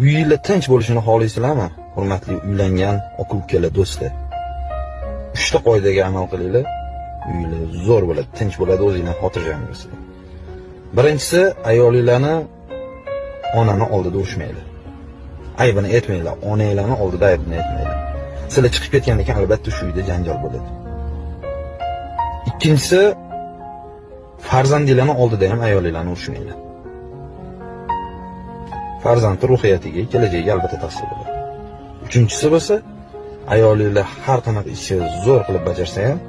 Uyinglar tinch bo'lishini xohlaysizlarmi? Hurmatli uylangan aka-ukalar, do'stlar. 3 ta qoidaga amal qilinglar. Uyinglar zo'r bo'ladi, tinch bo'ladi, o'zinglar xotirjam bo'lasizlar. Birinchisi, ayolinglarni onani oldida urishmanglar. Aybini aytmanglar, onanglarni oldida aybini aytmanglar. Sizlar chiqib ketgandan keyin albatta shu uyda janjal bo'ladi. Ikkinchisi, farzandinglarni oldida ham ayolinglarni urishmanglar. Farzandni ruhiyatiga, kelajagiga albatta ta'sir bo'ladi. Uchinchisi bo'lsa, ayolinglar har qanaqa ishni zo'r qilib bajarsa ham,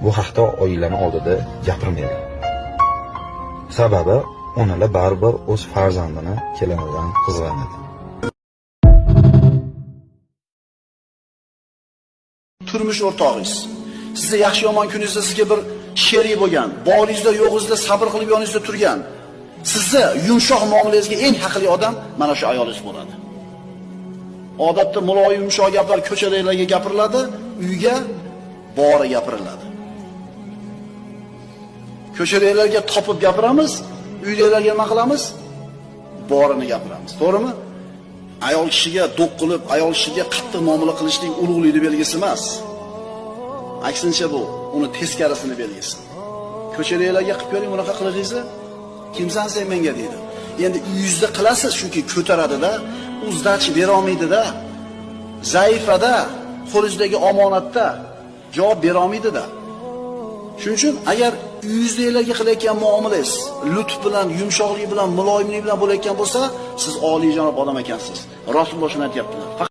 bu haqda oyinglarni oldida gapirmanglar. Sababi onalar baribir o'z farzandini kelinidan qizg'anadi. Turmush o'rtog'ingiz sizni yaxshi yomon kuningizda sizga bir sherik bo'lgan, boringizda yo'g'ingizda sabr qilib yoningizda turgan, sizni yumshoq muomalangizga eng haqli odam mana shu ayolingiz bo'ladi. Odatda muloyim yumshoq gaplar ko'chadagilarga gapiriladi, uyga bori gapiriladi. Ko'chadagilarga topib gapiramiz, uydagilarga nima qilamiz? Borini gapiramiz. To'g'rimi? Ayol kishiga do'q qilib, ayol kishiga qattiq muomala qilishlik ulug'likning belgisi emas. Aksincha bu uni teskarisini belgisi. Ko'chadagilarga qilib ko'ring bunaqa qilig'ingizni, kimsan sen menga deydi. Endi uyingizda qilasiz, chunki ko'taradida, u sdachi bera olmaydi-da. Zaifada, qo'lingizdagi omonatda javob bera olmaydi-da. Shuning uchun agar uyingizdagilarga qilayotgan muomalangiz lutf bilan, yumshoqlik bilan, muloyimlik bilan bo'layotgan bo'lsa, siz oliyjanob odam ekansiz. Rasululloh shuni aytayaptilar.